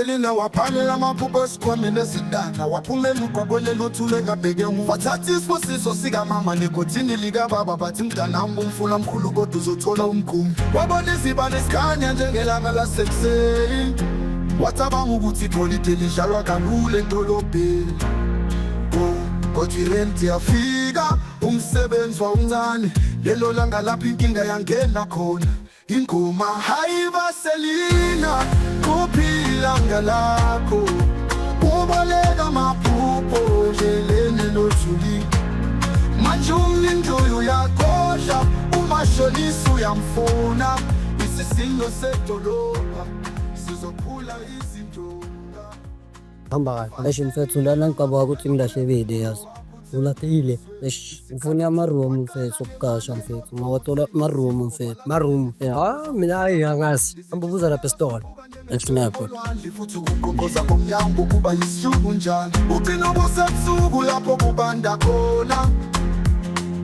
Vaselina waphalela amaphupho esikhwameni esidala, waphuma emgwaqweni enothule engabheke emuva. Wathatha isibusiso sikamama negothini likababa, bathi mntanami umfula mkhulu kodwa uzothola umkhumbi. Wabona izibane zikhanya njengelanga lasekuseni, wacabanga ukuthi igolide lidlalwa kalula edolobheni. Oh, kodwa irenti yafika, umsebenzi wawumncane, lelo langa lapho inkinga yangena khona. Ingoma hayi Vaselina, kuphi ilanga lakho? Ubaleka amaphupho endleleni enothuli. Manje umlindoyo uyagodla, umashonisa uyamfuna. Isisindo sedolobha sizophula izintonga. Hamba kahle. Eish mfethu lana ngicabanga ukuthi ngilahlekile yazi. Ulahlekile. Eish ngifuna ama-room mfethu okuqasha mfethu. Ngawathola ama-room mfethu. Ma-room. Yeah. Ah mina hayi angazi. Hamba ubuza lapha esitolo. Esinakho. Olwandle futhi ukuqoqoza komnyango kuba yisihluku njalo. Ugcina busebusuku lapho kubanda khona.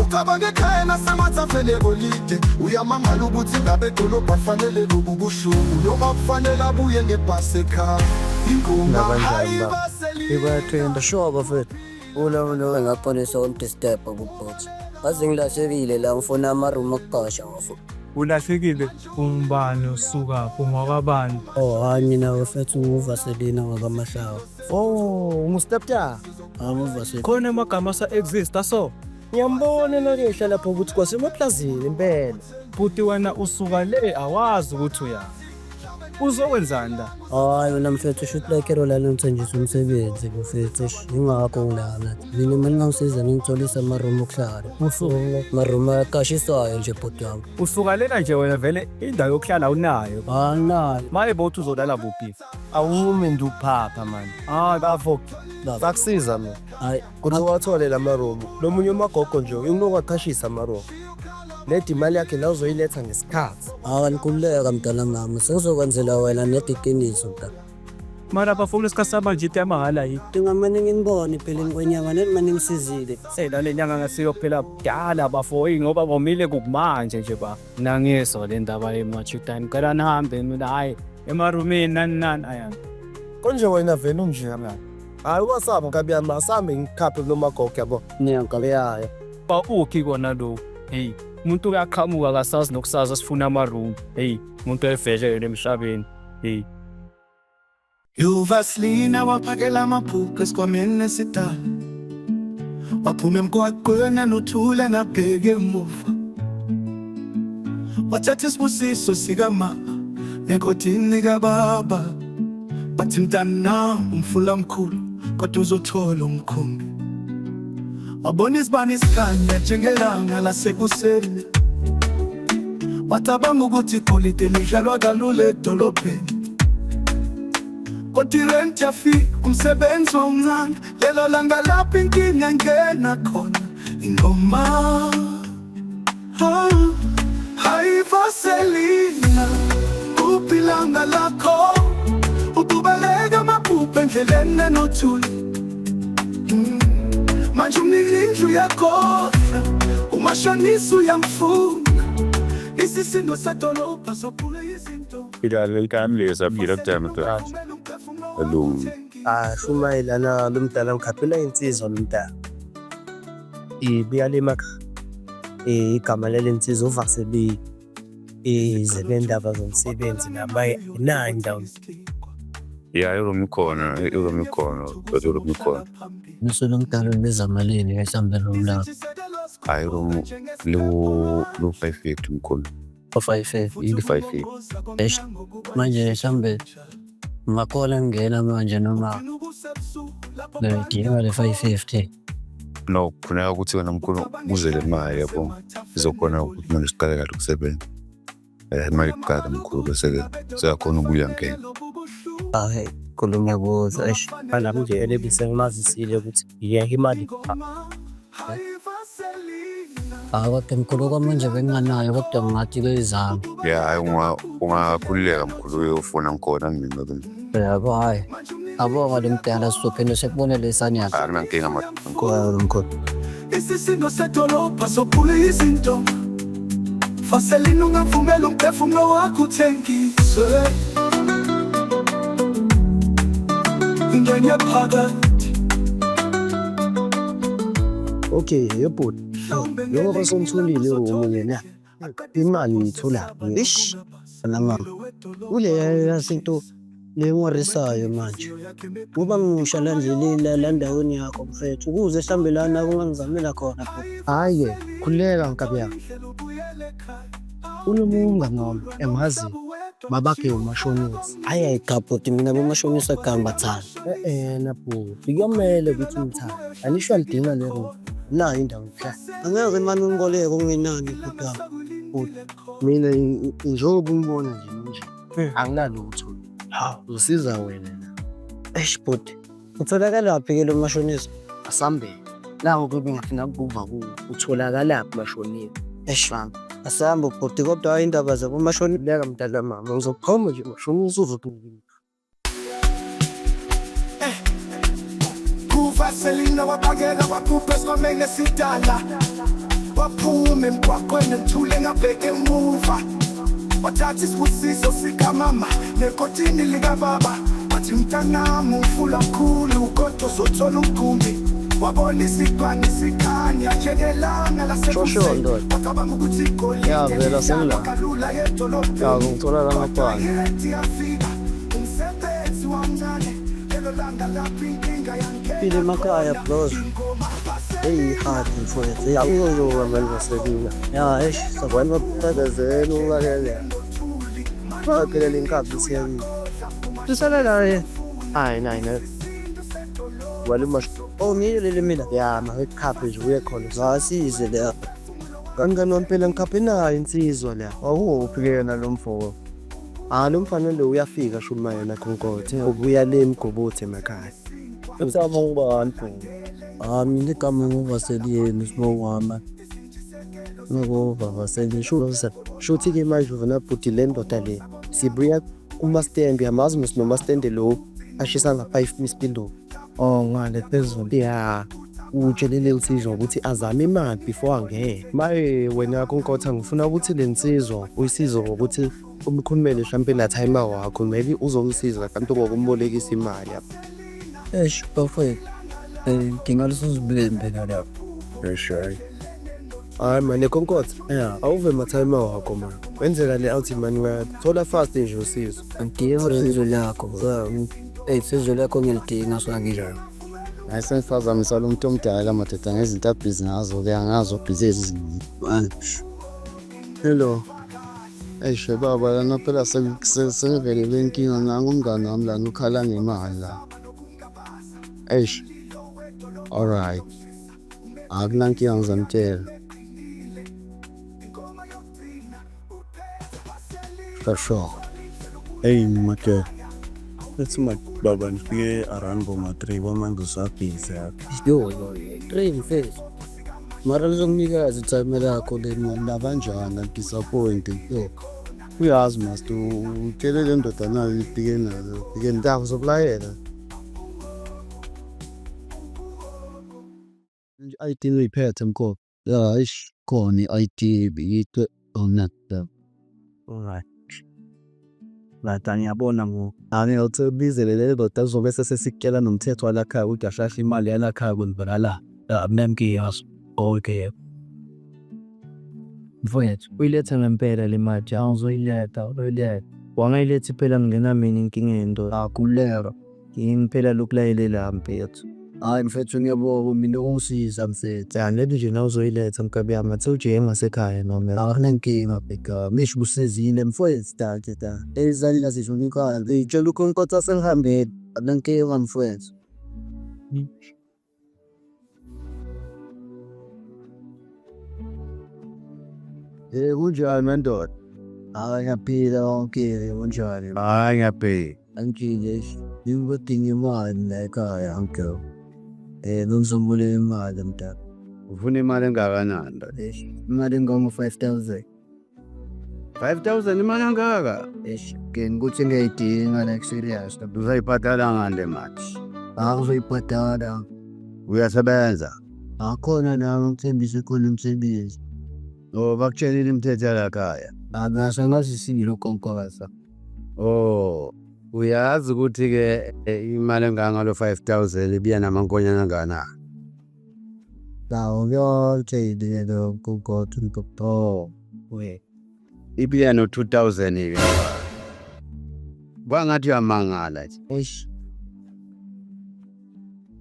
Ucabanga ekhaya nasemathafeni egolide. Uyamangala ukuthi ngabe idolobha fanele lobu buhlungu noma kufanele abuye ngebhasi ekhaya. Ingoma Nakanjani hayi ba? Vaselina. Ibayatrenda. Sure bafethu. Ula ulo engaxolisa ukudisturb kubhuti. Ngaze ngilahlekile la ngifuna ama-room okuqasha bafo. Ulahlekile ungubani usukaphi ungwakabani? Oh hayi mina bafethu nguVaselina ngakamahlawa. Oh, ungustepta. Hayi nguVaselina. Khona amagama asa-exist aso. Ngiyambona nakehla lapho ukuthi kwasemaplazini impela. Bhuti wena usuka le awazi ukuthi uya. Uzokwenzani la? Hayi wena mfethu shuthi like lana ngithenjiswa umsebenzi mfethu. Eish, Yingakho ngilana. Mina uma ningangisiza ningitholise ama-room okuhlala. Ama-room aqashiswayo nje bhuti wami. Usuka lena nje wena vele indawo yokuhlala unayo. Anginayo. Maye bothi uzolala kuphi? Awumi nduphapha man. Hayi Bafo, Baba. sakusiza mina. Hayi Kuthi wathole la maroom. Lo munye umagogo nje unokwaqhashisa amaroom. Nedi imali yakhe la uzoyiletha ngesikhathi. Hayi nikhululeka mntana mama. Sengizokwenzela wena nedi iqiniso mntana. Mara bafuna isikhathi samanje into yamahhala yini? Ngingamane nginibone pheleni kwenyanga nani mane ngisizile. Seyila le nyanga ngasiyo phela kudala bafo eyi ngoba bomile kumanje nje ba. Nangizwa le ndaba yemajita ngicela nihambe mina hhayi emarumini nani nani aya. Konje wena vele unje manje. Hayi wasaba nkabi yami asambe ngikhaphe kulomagogo yabo. Ngiyankabi yayo. Ba uphi kona lo? Hey, umuntu uyaqhamuka akasazi nokusazi sifuna ama-room. Hey, umuntu evele yena emhlabeni. Hey. UVaselina waphakela amaphupho esikhwameni esidala. Waphuma emgwaqweni enothule engabheki emuva. Wathatha isibusiso sikamama negodini kababa. Bathi mntanami umfula mkhulu kodwa uzothola umkhumbi. Wabona izibani zikhanya njengelanga lasekuseni. Wacabanga ukuthi igolide lidlalwa kalula edolobheni. Kodwa irenti yafika, umsebenzi wawumncane. Lelo langa lapho inkinga ingena khona. Ingoma ah, hayi Vaselina, kuphi ilanga lakho? Ububaleka amaphupho endleleni enothuli. Manje umnika indlu yakhona, umashonisa uyamfuna. Isisindo sedolobha sophule izinto. Alungi. Ah, shumayelana lo mdala ngikhaphela insizwa lo mdala. Ibuya le emakhaya. Igama lale nsizwa uVaselina. Ize nendaba zomsebenzi nabaye nayo indawo. Ya iroom ikhona, iroom ikhona, but iroom ikhona. Nisuke mdala ubiza malini mhlawumbe room lakho? Hayi iroom lu 550 mkhulu. O 550. Ili 550. Eish, manje mhlawumbe ngakhona ngingena manje noma ngidinga le 550. No, kufuneka ukuthi wena mkhulu uze le mali yabo. Izokhona ukuthi manje siqale kahle ukusebenza. Imali kuqala mkhulu bese-ke seyakhona ukuya ngena. Hayi, khuluma kuzo eish. Nami nje elebise ngimazisile ukuthi ngiyeke imali. Hayi kodwa mkhulu kwamanje benginganayo kodwa ngingathi kuyizama. Ya hayi ungakhululeka mkhulu uyofuna ngikhona mina ke. Yabo hayi. Abonga lo mdala sizophinde sikubonele isanyana. Akunankinga ma. Kwayo mkhulu. Isisindo sedolobha sophule izinto. Vaselina ungavumela umphefumulo wakho uthengiswe. Ngingene phakathi. Okay, yebhuti. Njengoba sewumtholile omunye na, imali uyitholaphi? Ish, mama. Kule yasinto lengorisayo manje. Ngoba ngimusha la ndleleni la ndaweni yakho mfethu, ukuze hlambe lana ungangizamela khona bhuti. Hhayi-ke, khululeka nkabi yami. Unomunga wami engimaziyo, babakhe umashonisa. Hhayi hhayi cha bhuti, mina bomashonisa ngibathandi. E-e-na bhuti, kuyomele ukuthi umthande. Anisho uyalidinga le room, nayo indawo yokuhlala. Angeke mane ungiboleke okungenani bhuti wami. Bhuti, mina njengoba ungibona nje nje, anginalutho. Hawu. Uzosiza wena la. Eish bhuti, utholakalaphi-ke lo mashonisa? Asambeni. Naku-ke bengifuna ukuva kuwe, utholakalaphi mashonisa? Eish asambe bhuti, kodwa hhayi indaba zabomashonisa. Khululeka mntana mama, ngizokukhomba nje mashonisa uzokunika. Kuvaselina waphakela waphupha esikhwameni esidala, waphuma emgwaqweni ngithule ngabheka emuva, wathatha isibusiso sikamama nekotini likababa, wathi mntanami umfula mkhulu kodwa uzothola umkhumbi. Wabona isibani sikhanya njengelanga Sho, sho, lasekuseni, ndoda. wacabanga ukuthi igolide Ya, vela lidlalwa sengila. kalula Ya, edolobheni. ngithola la Kodwa ngaphandle. irenti yafika, umsebenzi wamncane, lelo langa lapho inkinga yangena Phila emakhaya khona. bros. Ingoma Eyi hard mfowethu. Ya, Uyoyoba mani vaselina. ya eish Wena phezelo ulalele. Phela le nkabi isiyabili. Tusala la ye. Hayi nayi nayi. Wale mash. Oh ngile leli mina. Ya, makukhaphe nje uye khona. Ngasize le. Kangani wami phela ngikhaphe nayo insizwa la. Wawuphi-ke yena lo mfo? Ah, lo mfana lo uyafika shuma yena khonkothe. Ubuya le emgobothe emakhaya. Usaba ngubani bhuti? Ah mina igama nguVaselina isibongo wami. Ngikuva Vaselina. Shuthi shuthi-ke manje wena bhuti le ndoda le sibuya kumastendi, uyamazi mos nomastende lo ashisa nga-five misipilo. Oh ngale phezulu. Ya, utshele le nsizwa ukuthi azame imali before angene. Maye wena khonkotha ngifuna ukuthi le nsizwa uyisize ngokuthi umkhulumele hlampe na-timer wakho, maybe uzomsiza kanti ngokumbolekisa imali yabo. Eish bafowethu. Eh ngingalusuzibembe lapho. Eish hhayi. Hhayi mane khonkotha, Ya. awuve ma-timer wakho man. Kwenzeka le awuthi mani uyathola fast nje usizo. Ngidinga usizo lakho. Ey usizo lakho ngiyalidinga so nginjalo. Hayi sengiphazamisa lo muntu omdala madoda ngezinto abhizi ngazo-ke angazi ubhizi ezinye. Hello. Eish baba lana phela sengivelelwe inkinga nangu umngani wami lana ukhala ngemali la. Eish. Alright. Akunankinga ngizomtshela. For sure. Eyi madoda, ethi baba nifike around boma-three kwamanje usabhizi apha. Yo yo yo. Three mfethu. Mara lizonginikeza ithayima lakho le mali. Nakanjani disappoint. Yo. Uyazi master utshele le ndoda nayo ifike nayo ifike Ndaba zokulayela. I-ID uyiphethe mkhulu. Ya eish khona i-ID beyithwe ona. Alright. Lada ngiyabona ngoku. Ake uthi ubizele le ndoda kuzobe sesikutshela nomthetho walakhaya ukuthi ashashe imali yalakhaya kwenzakalani. Akunankinga. Okay. Mfowethu, uyilethe ngempela le mali ya uzoyiletha, uzoyiletha. Wangayilethi phela ngingena mina enkingeni ndoda. Akhululeka. Yimi phela lokulayele mfethu. Hhayi mfethu ngiyabonga mina ungisiza mfethu. Ya lento nje nawuzoyiletha mkabi yami athi uje ngasekhaya noma. Akunankinga bheka. Misho usizile mfethu. Dankie da. Ezandla zishona ikhaya. Ngitshela ukhonkothi sengihambile. Akunankinga mfethu. Eh kunjani mandoda? Hayi ngiyaphila konke kunjani? Hayi ngiyaphila. Angile ngibodinga imali la ekhaya uncle. Eh bengizoboleka imali mntaka. Ufuna imali engakanani ndoda? Eish imali engango 5000. 5000 imali engaka? Eish ke ngikuthi ngiyayidinga like serious. Uzoyibhadala ngani le mali? Akuzoyibhadala. Uyasebenza? Akhona nami ngithembise khona umsebenzi. Oh bakutshelile imithetho yalakhaya. Angasangazisile ukonkosa. Oh. Uyazi ukuthi-ke imali engangalo 5,000 ibiya namankonyane angakanani? Nawo yonke into kugodwa we. Ibiya no-2,000 ke. Kwangathi uyamangala nje. Eish.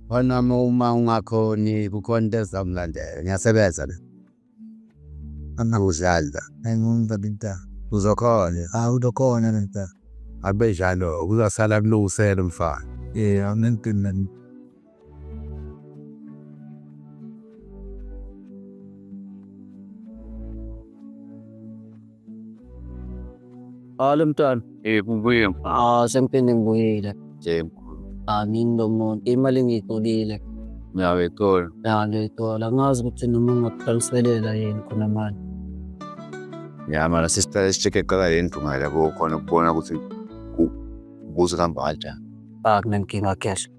Khona uma ungakhoni kukhona into ezizamlandela. Ngiyasebenza la. Angikudlali la. Angimva. Uzokhona. Ah, uzokhona lento. Akube njalo, kuzosala kulungisele mfana. Yeah, anginenkinga. Halo mntwana. Kubuye. Ah, sengiphinde ngibuyile. Nje mkhulu. Ah, ngini lo muntu imali ngiyitholile. Ngiyayithola. Ya, ngiyayithola. Angazi ukuthi noma ungakutransferela yini khona manje. Ya, mara sesiqale si-check-e kuqala le ndlu ngale yabo, khona ukubona ukuthi kuzohamba kanjani. Ah, kunenkinga cash.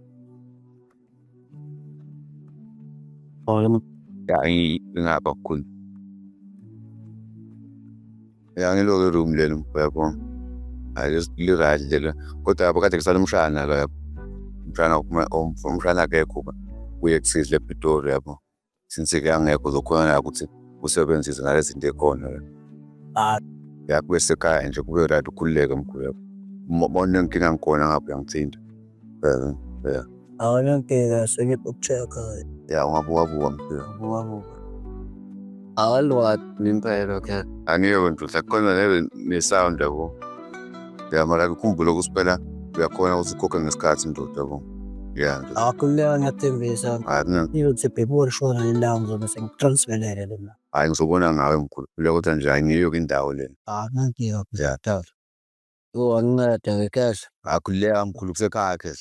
Oh, Ya, ngapha mkhulu. Ya, ngiloko room lelo, uyabo. Hayi, li-right lelo, kodwa yabo kade kusale umshana la yabo. Umshana, umshana akekho kuye kusiza ePitori yabo. Since-ke angekho uzokhona ukuthi usebenzise nalezi zinto ey'khona la. Ah. Ya, kube sekhaya nje, kube right, ukhululeke mkhulu yabo. Uma unenkinga ngikhona ngapha uyangithinta. Ya. Awunankinga, sengizoku-check-a. Ya, ungabuka buka mkhulu. Buka buka. Awalwazi impela ke. Angeke nje kukhona ne-sound yabo. Ya, mara ukhumbule ukuthi phela uyakhona ukuthi ukhokhe ngesikhathi ndoda yabo. Ya. Akhululeka, ngiyathembisa. Hhayi. Iyothi before lishona ilanga ngizobe sengikutransferele le mali. Hhayi, ngizobona ngawe mkhulu. Khululeka, kodwa nje angiyo indawo le. Akunankinga. Ya. Yo, angincede ke cash. Akhululeka mkhulu, kusekhaya khehla.